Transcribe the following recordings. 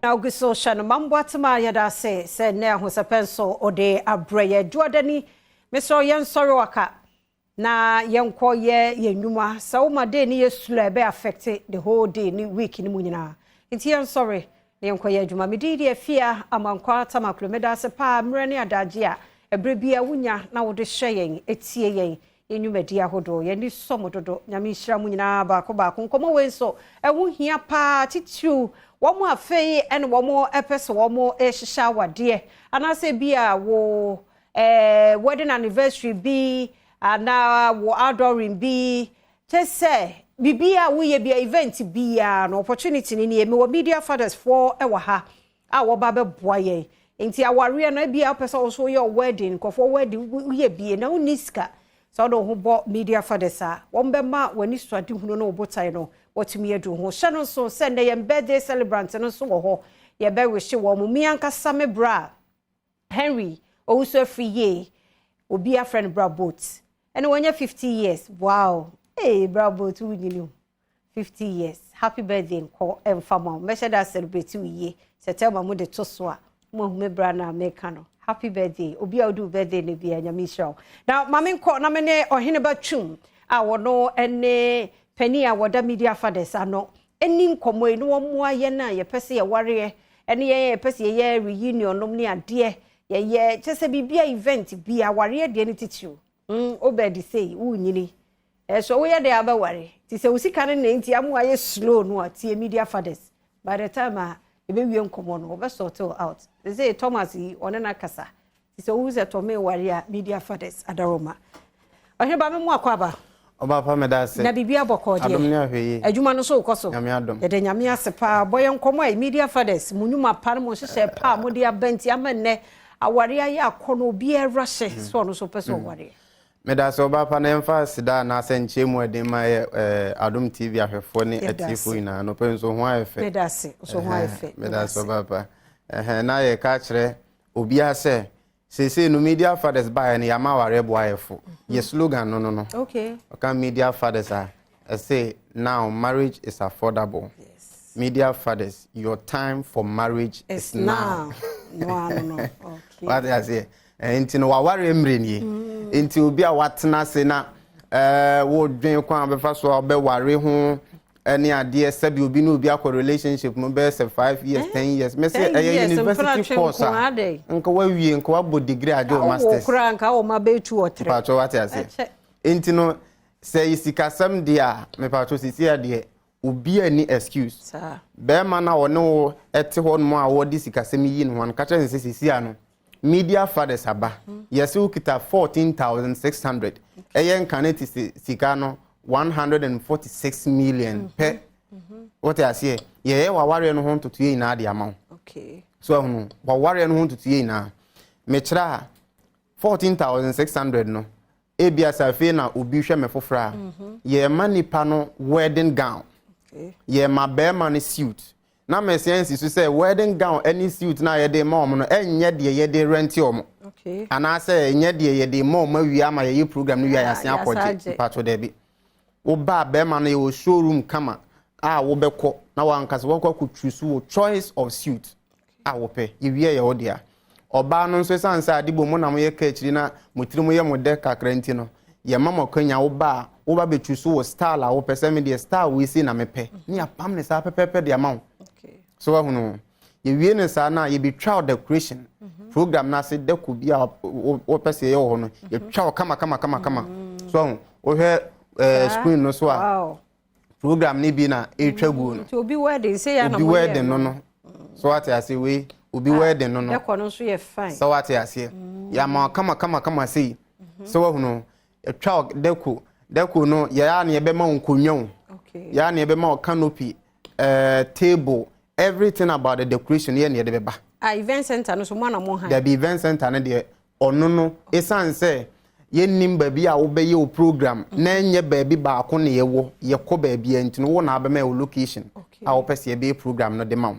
Na ogu so hyɛ no mamboatema. Yɛda ase sɛ nnɛ ahosɛpɛ nso ɔde abrɛ yɛ aduadani. Mesrɛ, yɛnsɔre waka na yɛnkɔ yɛ yɛn nnwuma. Sɛ woma day ne yɛ slow a, ɛbɛ affect the whole day ne week ne mu nyinaa, nti yɛnsɔre na yɛnkɔ yɛ adwuma. Mede deɛ fia Amankwa Tamaklo, meda ase paa mmerɛ ne adagye a ɛberɛ bi a wonya na wode hyɛ yɛn, etie yɛn yɛn nnwumadi ahodoɔ. Yɛni sɔ mo dodo. Nyame nhyira mu nyinaa baako baako. Nkɔmmɔ wei nso ɛho hia paa, titiriw wɔn afei ɛne wɔn ɛpɛ sɛ wɔn ɛhyehyɛ awadeɛ anaasɛ bi a wo wedding anniversary bi anaa wo outdooring bi, kyɛ sɛ biribi a woyɛ bi a, event biara no, opportunity ni nie. Mewɔ Media Fathers foɔ ɛwɔ ha a wɔba bɛboa yɛn. Nti awareɛ no, ebi a wopɛ sɛ wo nso woyɛ wedding, nkɔfoɔ wedding woyɛ bie na wonni sika sɛ wode wo ho bɔ Media Fathers a, wɔn bɛma w'ani so adehunu ne wo botae no wɔtumi adu ho. Hyɛ no nso sɛ nnɛ yɛn birthday celebrant no nso wɔ hɔ, yɛbɛwehye wɔn mo. Mi ankasa me bra Henry Owusu Afiri yie, obi afrɛ no Bra Boat, ɛne wɔnyɛ 50 years. Wow, hey, Bra Boat, wonyini o, 50 years. Happy birthday nkɔ ɛmfa ma wo. Mɛhyɛ da celebrate wo yie sɛ tɛlma mo de to so a, mo ahu me bra na meka no. Happy birthday, obi a wodi wo birthday no bia, Nyame nhyira wo. Na maame nkɔ na me ne ɔhene ba Twum a wɔno ne panin a wɔda Media Fathers ano ɛni nkɔmmɔ yi na wɔmmoa yɛn a yɛpɛ sɛ yɛwareɛ ɛne yɛn yɛpɛ sɛ yɛyɛ reunion nom ne adeɛ, yɛyɛ kyɛ sɛ biribia, event bi awareɛ deɛ no titiriw. Wobɛdi sei wonyini ɛso woyɛ deɛ abɛware nti sɛ wo sika no ne nti amu ayɛ slow no a, tie Media Fathers. By the time a ɛbɛwie nkɔmmɔ no, wɔbɛ sort out sɛ Thomas yi ɔne no akasa nti sɛ wohu sɛ tɔme ware a, Media Fathers adaroma. Ɔhene ba, me mu akɔ aba. Ɔba pa, meda ase. Na biribi abɔkɔ deɛ? Adom ne ahwɛ yie. Adwuma no so wokɔ so? Nyame adom. Yɛde Nyame ase paa. Bɔ yɛn nkɔmmɔ a Media Fathers mo nnwuma pa no, mo nhyehyɛ pa a mode aba nti ama nnɛ aware ayɛ akɔ no, obiara hyɛ sɛ ɔno so pɛ sɛ ɔware. Meda ase, ɔba pa. Na yɛmfa sida anaasɛ nkyɛn mu ɛden ma yɛ Adom TV ahwɛfoɔ ne Yɛda atiefoɔ ase. nyinaa. Nɔpɛ nso ho ayɛ fɛ. Meda ase, so ho ayɛ fɛ. Meda ase, ɔba pa. Ɛhɛn, na yɛka kyerɛ obiara sɛ seesei no Media Fathers baeɛ no, yɛama awareɛ boa yɛ fo. Yɛ slogan no. Ɔka Media Fathers a, ɛsɛ "Now marriage is affordable." Media Fathers, your time for marriage it's is now. Now no ano no, okay. Wate aseɛ? Nti no waware mmerɛ nie. Nti obi a watena ase na wodwen kwan a bɛfa so a wobɛware ho ɛne adeɛ, sɛbi obi ne obi akɔ relationship mu bɛyɛ sɛ 5 years, 10 years, mɛsɛ 10 ɛyɛ years, university mpena course a twe nko adɛn? Nka wawie, nka wabɔ degree, agye wo awo masters. Koraa nka wo ma bɛyɛ two or three. Mpatwɛ, wate aseɛ? Ɛkyɛ. Nti no sɛ yɛ sikasɛm deɛ a, mepatwɛ, sisi adeɛ obi ani excuse. Bɛrima no a ɔne wo te hɔ nom a wɔde sikasɛm yi ne ho no, ka kyerɛ ne sɛ sisi ano Media Fathers aba. Yɛsɛ wokita 14,600, ɛyɛ nkane te sika no 146 million pɛ. Wote aseɛ? Yɛyɛ wawareɛ no ho ntotoeɛ nyinaa de ama wo. So ahunu wawareɛ no ho ntotoeɛ nyinaa mekyerɛ a, 14,600 no, ebia sɛ afei na obi hwɛ me foforɔ a, yɛma nipa no wedding gown, yɛma bɛrima no suit. Na mɛsia nsi so sɛ wedding gown ne suit na yɛde ma wɔn no, ɛnyɛ deɛ yɛde rent wɔn anaasɛ ɛnyɛ deɛ yɛde ma wɔn awie ama yɛyɛ program no wie a yɛasen Ah, yɛasan akɔgye. agye. Mpatwo, daabi. Wobaa bɛrima no, yɛwɔ showroom kama a wobɛkɔ na wankasa wɔkɔ akɔtwi so wɔ choice of suit a wopɛ. Yɛwie, yɛ wo dea. Ɔbaa no nso, ɛsiane sɛ ade bɔ mu na moyɛ ka akyiri na mo tiri mu yɛ mo dɛ kakra nti no, yɛma mo akwanya. Woba a, woba bɛtwi so wɔ style a wopɛ sɛ me deɛ style wei sei na mepɛ, ne yɛapam ne saa pɛpɛɛpɛ de ama wo. So wahunu, yɛwie ne saa no a, yɛbɛtwa wo decoration program no ase, deco bi a wopɛ sɛ yɛyɛ wɔ hɔ no, yɛtwa wo kama kama kama kama. So wahu, wohwɛ screen no so a, program no bi na ɛretwa guo no. Nti obi wedding sɛ yɛ na obi moyɛ wedding no, so wate ase? Wei obi wedding no. Ɛkɔ no nso yɛ fine. Sɛ wate aseɛ, yɛama wo kama kama kama sei. Sɛ wahunu, yɛtwa wo deco. Deco no, yɛa ne yɛbɛma wo nkonnwa o, yɛa ne yɛbɛma wo canopy, table, everything about the decoration yɛ ne yɛde bɛba. Ah, event center no so mo ana mo han? Dabi, event center no deɛ, ɔno no, ɛsiane sɛ yɛnnim baabi a wobɛyɛ wo program na ɛnyɛ baabi baako ne yɛwɔ, yɛkɔ baabi a, nti no wo na abɛma yɛ wo location a wopɛ sɛ yɛbɛyɛ program no de ma wo.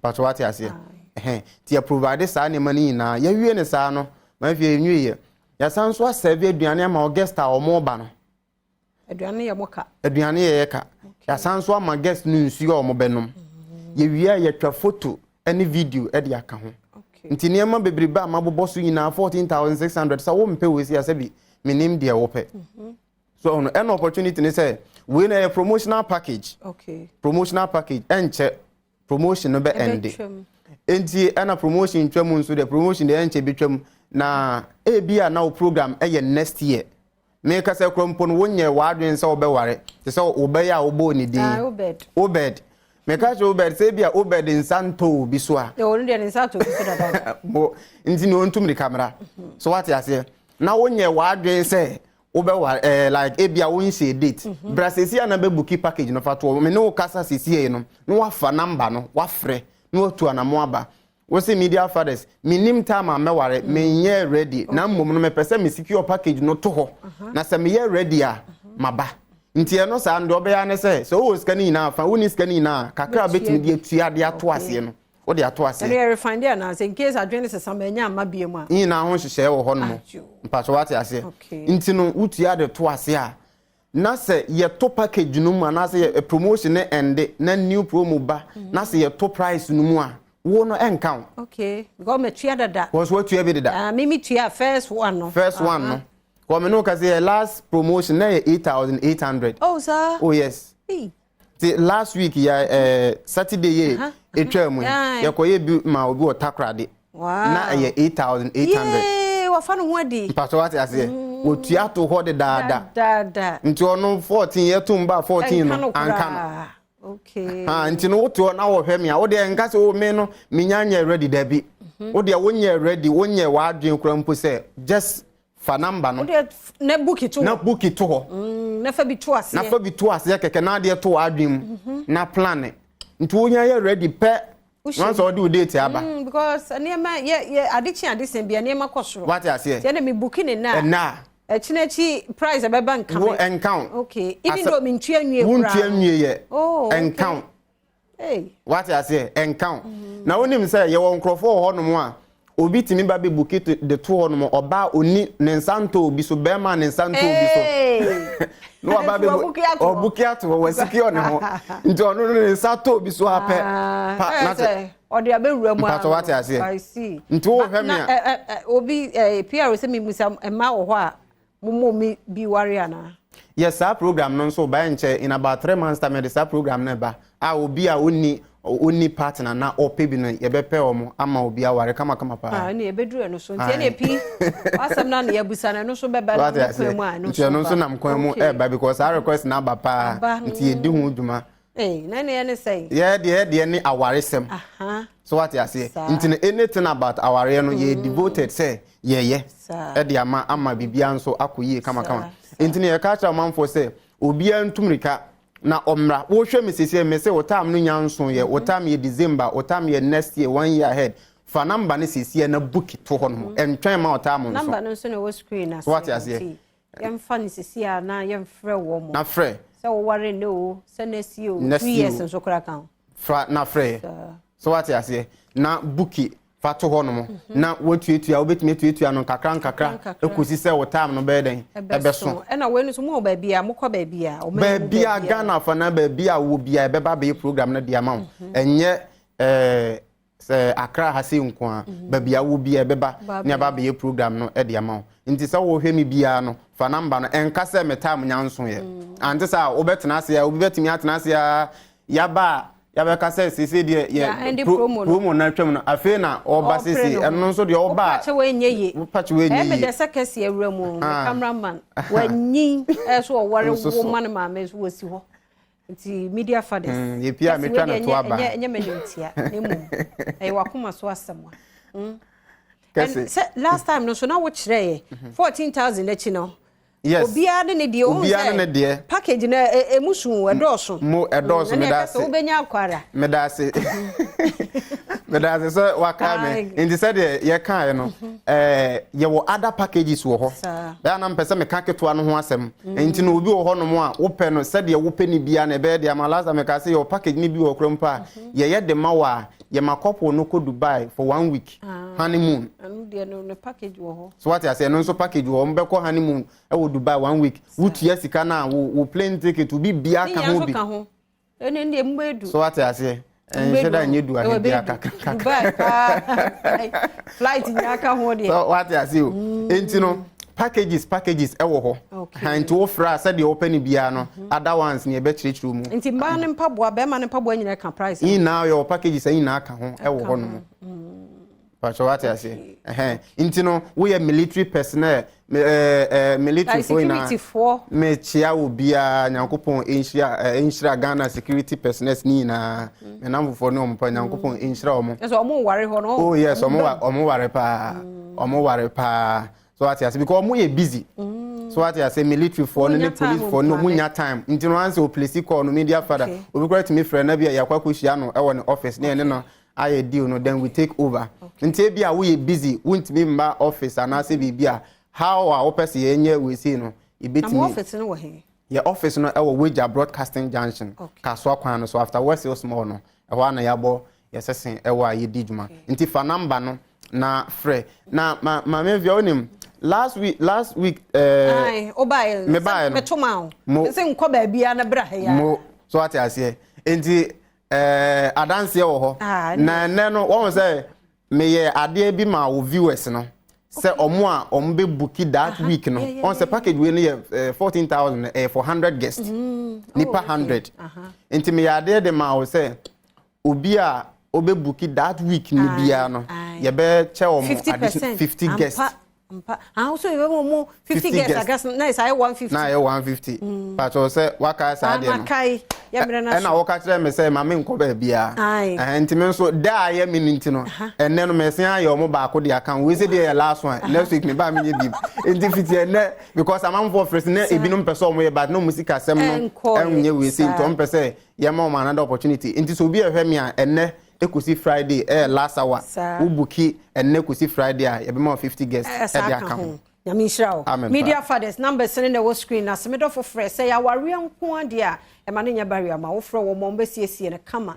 Mpatɔ, wate aseɛ? Ɛhɛn, nti yɛ provide saa nneɛma no nyinaa. Yɛwie ne saa no, ma afei yɛnwie yɛ, yɛsan nso a serve aduane ama wo guest a ɔmo ba no. Aduane yɛ mo ka? Aduane yɛ yɛ ka. Yɛasan nso ama guest no nsuo a ɔmo bɛnom. Yɛwie a, yɛtwa photo. Ne video de aka ho. Nti nneɛma bebrebe a mabobɔ so nyinaa 14,600 sɛ wompɛ wei si asɛ bi menim deɛ wopɛ. So ɔno ɛna opportunity ne sɛ wei na ɛyɛ promotional package. Promotional package ɛnkyɛ promotion no bɛ ɛnde. Nti ɛna promotion twam nso deɛ, promotion deɛ ɛnkyɛ bi twam, na ebi a na wo program ɛyɛ next year. Meka sɛ kuro mpo no wonyɛ w'adwene sɛ wobɛware te sɛ wobɛyɛ a wobɔɔ ne din. Ah, Obed. Obed, meka kyerɛ Obed sɛ ebi a Obed nsa ntɔ obi so a ɔno deɛ ne nsa atɔ obi so dada. Mo nti ne ɔntum de kamera so, wate aseɛ, na wonyɛ w'adwene sɛ wobɛware like ebi a wonhyɛ date bra sesi a na bɛbook package no fa toɔ. Me ne wo kasa sesi yi no na wafa number no, wafrɛ na watu anamo aba. Wosi media fathers, menim time a mɛware, menyɛ ready, na mmom no mepɛ sɛ me secure package no to hɔ na sɛ meyɛ ready a maba. Nti ɛno saa no deɛ ɔbɛyɛ ne sɛ wowɔ sika no nyinaa fa, wonni sika no nyinaa kakra a bɛtumi de atua de ato aseɛ no, wode ato ɛno aseɛ. Yɛ refund anaasɛ in case adwene sesa ma ɛnya amma bie mu a? Nyinaa ho nhyehyɛeɛ wɔ hɔ nom. Adwo. Mpatwɛ, wate aseɛ? Nti no wotua de to ase a, na sɛ yɛto package no mu anaasɛ yɛ promotion ne ɛnde na new promo ba na sɛ yɛto price no mu a, wo no ɛnka wo. Okay, because matua dada. Wɔn so watua bi deda. Ah, mimi tua first one no. First one no kɔmi no ka sɛ yɛ last promotion na yɛ 8,800. Oh, saa? Oh yes. Hey. Ti last week yɛ Saturday yɛ etwa mu yi, yɛkɔ yɛ bi ma obi wɔ Takoradi na ɛyɛ 8,800. Yee, wafa ne ho adi. Mpatɔ, wate aseɛ, wotua to hɔ dedaada. Dada. Nti ɔno 14 yɛtum ba 14 ɛnka no no anka no. Koraa okay. Ah, nti no wote hɔ na wɔhwɛ me a, wodeɛ nka sɛ wo me no menya nyɛ ready. Dabi, wodeɛ wonyɛ ready, wonyɛ w'adwene kora mpo sɛ just fa number no. Wodeɛ na book to na hɔ. Book to hɔ. Na fa bi to aseɛ. Na fa bi to aseɛ kɛkɛ na adeɛ to w'adwene mu na plan. Nti wonya yɛ ready pɛ Wohyɛ na sɛ wɔde wo date aba. Because nneɛma yɛ ade kye ade sɛn bia nneɛma kɔ soro. Wate aseɛ? Tiɛ na mi book ne na ɛna a ɛkyinɛ akyi price ɛbɛba nka wo me. ɛnka wo. Okay, even though mi ntua nwie koraa. Wontua nwie yɛ. Oh, okay. Ɛnka wo. Hey. Wate aseɛ? Ɛnka wo. Na wonim sɛ yɛwɔ nkurɔfoɔ wɔ hɔnom a obi tumi ba bɛbook de to hɔnom, ɔbaa oni ne nsa ntɔ obi so, bɛrima ne nsa ntɔ obi so. Hey. Na waba Nti bɛbu wabook ato hɔ. Ɔbook ato hɔ, wasecure ne ho, nti ɔno no ne nsa tɔ obi so apɛ Ah, pa ɛyɛ na sɛ sɛ ɔde abɛwura mu. Mpatɔ, wate aseɛ? I see. Nti wohwɛ me na a- obi PR sɛ mimusa mmaa wɔ hɔ a mo mi bi ware anaa? Yɛ saa program no nso ba nkyɛ in about 3 months time yɛde saa program no ba a obi a onni partner na ɔpɛ bi no, yɛbɛpɛ wɔn ama obi aware kamakama paa. Ah, ɛne yɛbɛduru ɛno so, nti Aye. ɛne pi wasɛm no na yɛbusa no, ɛno nso bɛba Wate nam aseɛ? kwan mu a ɛno Nti ɛno nso ba. nam kwan mu ɛɛba because saa request na aba paa. Aba. Nti yɛdi ho dwuma. Ee, na ɛne yɛ ne sɛn? Yɛ deɛ ne awaresɛm. So wate aseɛ? Nti no anything about awareɛ no, yɛ devoted sɛ yɛyɛ ɛde ama biribiara nso akɔ yie kamakama. Nti no yɛka kyerɛ ɔmanfoɔ sɛ obiara ntu mmirika na ɔmmra. Wohwɛ me siesie me sɛ wo time no nya nso yɛ wo time yɛ December, wo time yɛ next year, one year ahead, fa number no siesie na book to hɔ nom, ɛntwɛn ma wo time nso. Number no nso na ɛwɔ screen ase. So wate aseɛ? Nti yɛmfa no sisi a na yɛmfrɛ wɔ mo na frɛ. Sɛ woware ne o, sɛ next year o, Next two year years o. nso koraa ka ho. Fra na frɛ. So wate aseɛ? Na book fa to hɔ nom na wotuatua, wobɛtumi atuatua no nkakra nkakra Nkakra. ɛkɔsi sɛ wo time no bɛyɛ dɛn? Ɛbɛso. Ɛna wei no nso mowɔ baabi a mokɔ, baabi a ɔman mu? Baabi a Ghana fa na baabi a wɔ bia ɛbɛba bɛyɛ program no de ama wo. Ɛnyɛ sɛ Accra ha sei nko a, baabi a wɔ bia ɛbɛba Ba ne aba bɛyɛ program no de ama wo. Nti sɛ wohwɛ me biara no, fa number no, ɛnka sɛ me time nya nso yɛ ante sɛ a wobɛtena ase a obi bɛtumi atena ase a yaba a yɛbɛka sɛ sese deɛ Ya, yɛ ɛnde promo no. Promo no atwam no, afei na ɔba Ɔpere sese ne ho. ɛno nso deɛ ɔba a Wopakyɛ wɔnyɛ yie. Wopakyɛ wɔnyɛ ɛyɛ yie. mede sɛ kɛseɛ awura mu, me cameraman wanyin ɛso ɔware Nso wo so. ma ne maame nso wɔsi hɔ, nti media fathers Yɛpie a kɛse metwa wei no deɛ to aba. ɛnyɛ m'anim tia na mmom ɛyɛ wakoma so asɛm a. Kɛse. And sɛ last time no so na wokyerɛ yɛ 14,000 akyi no, obiara ne ne deɛ, ohun Obiara sɛ ne ne deɛ. Package no emu so ɛdɔɔso. Mo ɛdɔɔso. Ɛne Meda ɛka ase. sɛ wobɛnya akɔ ara. Meda ase, meda ase sɛ waka me. Nti sɛdeɛ yɛkaeɛ no, yɛwɔ other packages wɔ hɔ. Bɛyɛ na mpɛ sɛ meka ketewa no ho asɛm. Nti no obi wɔ hɔnom a wopɛ no sɛdeɛ wopɛ no bia na ɛbɛyɛ deɛ ama. Last time meka sɛ yɛwɔ package no bi wɔ kora mpo a yɛyɛ de ma wɔ a yɛma couple no kɔ Dubai for one week honeymoon. Ɛno deɛ no ne package wɔ hɔ. So wate ase? Ɛno nso package wɔ hɔ, mbɛkɔ honeymoon ɛwɔ Dubai one week, wotua sika no a wo plane ticket, obi bia ne ka nyinaa ho nso bi. Ka ho, ɛne deɛ mu bɛdu. So wate aseɛ? Ɛnhyɛ da nyɛ du ahe bia kakra kakra. Dubai flight nyinaa ka ho deɛ. So wate ase o. Enti no packages packages ɛwɔ hɔ. Ha nti wofrɛ a sɛdeɛ wopɛ no biara no other ones ne yɛbɛkyerɛkyerɛ mu. Nti mmaa ne mpaboa bɛrima ne mpaboa nyinaa ka price. Nyinaa yɛwɔ packages a nyinaa ka ho ɛwɔ hɔ nom. Pakyɛ wate aseɛ. Ɛhɛn nti no woyɛ military personnel ɛɛ ɛɛ military foɔ nyinaa. Security foɔ. Mekyia wo biara Nyankopɔn nhyira ɛɛ nhyira Ghana security personnel ne nyinaa. Me namfofoɔ ne wɔn pa Nyankopɔn nhyira wɔn. Ɛsɛ wɔn ware hɔ no. Oh yes wɔn wa wɔn ware paa wɔn ware paa so wate ase because wɔn yɛ busy. So wate ase military foɔ no ne police foɔ no wɔn nya time nti no ansɛ o place call no media father obi kora tumi frɛ na bi a yɛakɔ akɔhyia no ɛwɔ ne office ne yɛne no ayɛ deal no then we take over nti ebi a woyɛ busy wontumi mma office anaasɛ biribi a how a wopɛ sɛ yɛnyɛ wei no yɛbɛtumi. Na mo office no wɔ he? Yɛ office no ɛwɔ Wagya Broadcasting Junction, okay. Kasoa kwan no so after West Hills Mall no ɛhɔ a na yɛabɔ yɛsɛsen ɛwɔ a yɛdi dwuma nti fa number no na frɛ na ma maame via wonim last week last week ɛɛ eh, mebaeɛ no metoma wo mo sɛ nkɔ baabi a na bra ha ya mo so ate aseɛ nti ɛɛ adanseɛ wɔ hɔ ah, na ɛnɛ no wɔn sɛ meyɛ adeɛ bi ma wo viewers no sɛ ɔmo a ɔmo bɛ booki that week no ɔn sɛ package wei no yɛ 14,000 ɛyɛ for 100 guests nipa 100 nti meyɛ adeɛ de ma wo sɛ obi a ɔbɛ booki that week no biara no yɛbɛ kyɛ ɔmo addition 50 guests. Mpa ah so yɛbɛ mo mo 50 guests agas na yɛ ayɛ 150. Na ayɛ 150. Patro sɛ waka saa deɛ no. Makae yɛ mmerɛ na so. Ɛna wɔka kyerɛ me sɛ ma me nkɔ baabiara. Ɛhɛn nti me nso da a yɛ me no nti no ɛnɛ no mɛsen ayɛ ɔmo baako de aka ho. Wei sɛ deɛ yɛ last one next week me ba me nyɛ bi. Nti fiti ɛnɛ because amanfoɔ frɛ sɛ na ebinom pɛ sɛ ɔmo yɛ but na ɔmo sika sɛm no ɛnyɛ wei sɛ nti ɔmo pɛ sɛ yɛma ɔmo another opportunity. Nti sɛ obi ɛhwɛ me a ɛnɛ ekosi Friday ɛyɛ last hour wo booki ɛnnɛ kosi Friday a yɛbɛma wo 50 guests ɛde aka ho. Nyame nhyira wo. Amen Media paa. Fathers numbers no na ɛwɔ screen no ase. Me dɔfo frɛ. Sɛ ɛyɛ awareɛ nko ara deɛ a, ɛma no nyɛ barrier ma wo. Frɛ wɔn ma wɔbɛsiesie no kama.